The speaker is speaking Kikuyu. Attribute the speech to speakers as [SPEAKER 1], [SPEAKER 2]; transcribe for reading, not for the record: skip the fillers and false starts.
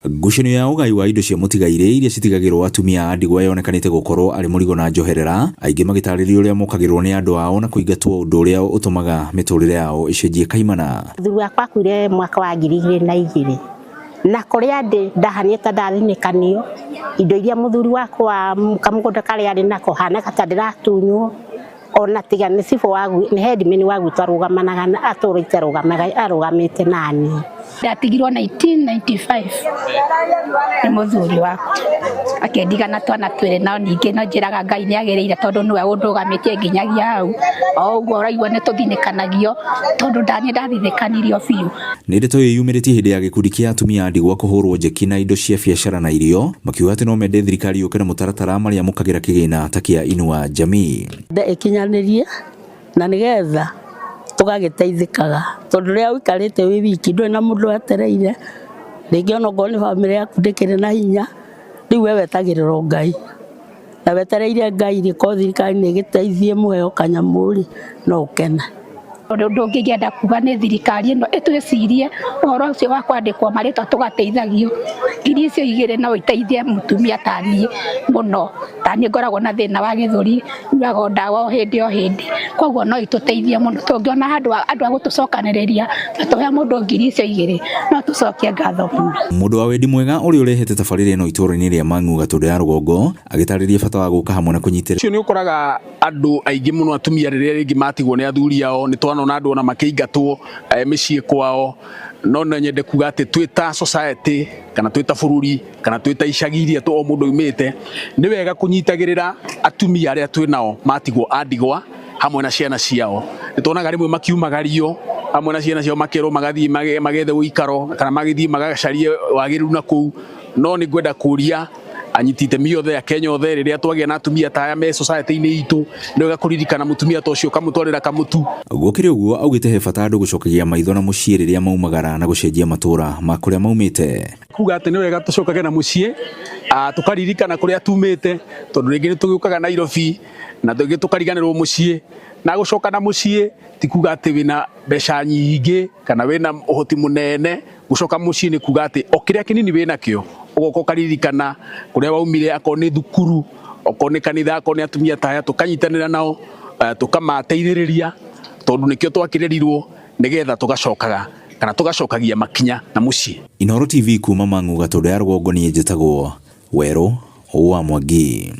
[SPEAKER 1] Ngucanio ya ũgai wa indo cia mũtigairĩ iria citigagĩrwo atumia a ndigwa yonekanĩte gũkorwo arĩ mũrigo na njoherera, aingĩ magĩtarĩria ũrĩa mokagĩrwo nĩ andũ ao na kũingatwo ũndũ ũrĩa ũtũmaga mĩtũrĩre yao ĩcenjie kaimana.
[SPEAKER 2] Mũthuri wakwa akuire mwaka wa 2002 na kũrĩa ndĩ ndahanire ta ndathinĩkanio indo iria mũthuri wakwa kamũgũnda karĩa arĩ nako hanaga ta ndĩratunywo ona tiga nĩ cibũ wa nĩ headman wa gwitũ arũgamanaga atũrĩte arũgamĩte nani.
[SPEAKER 3] Ndatigirwo 1995 nĩ mũthuri wakwa akĩndiga na twana twĩrĩ, no ningĩ no njĩraga Ngai nĩ agĩrĩire tondũ nĩwe ũndũgamĩtie nginyagia hau. O ũguo ũraigua nĩ tũthinĩkanagio tondũ ndaniĩ ndathinĩkanirio biũ.
[SPEAKER 1] Nĩ ndeto ĩyo yumĩrĩtie hĩndĩ ya gĩkundi kĩa atumia a ndigwa kũhũrwo njeki na indo cia biacara na irio, makiuga atĩ no mende thirikari yũke na mũtaratara marĩa mũkagĩra kĩgĩna ta kĩa Inua Jamii.
[SPEAKER 4] Ĩkinyanĩrie na nĩgetha tũgagĩteithĩkaga tondũ rĩrĩa ũikarĩte wĩ wiki ndũrĩ na mũndũ wetereire, rĩngĩ ona okorwo nĩ bamĩrĩ yaku ndĩkĩrĩ na hinya, rĩu we wetagĩrĩra o Ngai na wetereire Ngai rĩ, korwo thirikari nĩ ĩgĩteithie mũheo kanyamũ rĩ, no ũkene.
[SPEAKER 3] Ũndũ ũngĩ ingĩenda kuga nĩ thirikari ĩno ĩtwĩcirie ũhoro ũcio wa kwandĩkwo marĩtwa tũgateithagio. 2,000 no iteithie mũtumia ta niĩ mũno, ta niĩ ngoragwo na thĩna wa gĩthũri, nyuaga ndawa o hĩndĩ o hĩndĩ, koguo no itũteithie mũno tũngĩona handũ andũ a gũtũcokanĩrĩria na tũhe mũndũ 2,000 no tũcokie ngatho mũno.
[SPEAKER 1] Mũndũ wa wendi mwega ũrĩa ũrehete tabarĩra ĩno itũũra-inĩ rĩa Mang'u Gatũndũ ya rũgongo agĩtarĩria bata wa gũka hamwe na kũnyitĩrĩra.
[SPEAKER 5] Ũcio nĩ ũkoraga andũ aingĩ mũno atumia rĩrĩa rĩngĩ matigwo nĩ athuri ao, nĩ twanona andũ ona makĩingatwo mĩciĩ kwao, no no nyende kuga atĩ twĩ ta society kana twĩ ta bũrũri kana twĩ ta icagi iria o mũndũ aumĩte, nĩ wega kũnyitagĩrĩra atumia arĩa twĩ nao matigwo a ndigwa hamwe na ciana ciao. Nĩ tuonaga rĩmwe makiumagario hamwe na ciana ciao makerwo magathiĩ magethe ũikaro kana magĩthiĩ magacarie wagĩrĩru na kũu, no nĩ ngwenda kũria anyiti itemi othe a Kenya othe rĩrĩa twagĩa na atumia ta aya me society-inĩ itũ, nĩ wega kũririkana mũtumia ta ũcio ũkamũtwarĩra kamũtu.
[SPEAKER 1] Gũkĩrĩ ũguo augĩte he bata andũ gũcokagia maitho na mũciĩ rĩrĩa maumagara na gũcenjia matũra ma kũrĩa maumĩte.
[SPEAKER 5] Kuga atĩ nĩ wega tũcokage na mũciĩ, tũkaririkana kũrĩa tumĩte, tondũ rĩngĩ nĩ tũgĩũkaga Nairobi na rĩngĩ tũkariganĩrwo mũciĩ, na gũcoka na mũciĩ ti kuga atĩ wĩna mbeca nyingĩ kana wĩna ũhoti mũnene. Gũcoka mũciĩ nĩ kuga atĩ o kĩrĩa kĩnini wĩnakĩo ũgoka ũkaririkana kũrĩa waumire, akorwo nĩ thukuru, okorwo nĩ kanitha, akorwo nĩ atumia ta aya, tũkanyitanĩra nao, tũkamateithĩrĩria tondũ nĩkĩo twakĩrerirwo nĩgetha tũgacokaga kana tũgacokagia makinya na mũciĩ.
[SPEAKER 1] Inooro TV kuma Mang'u Gatũndũ ya rũgongo niĩ njĩtagwo Werũ wa Mwangi.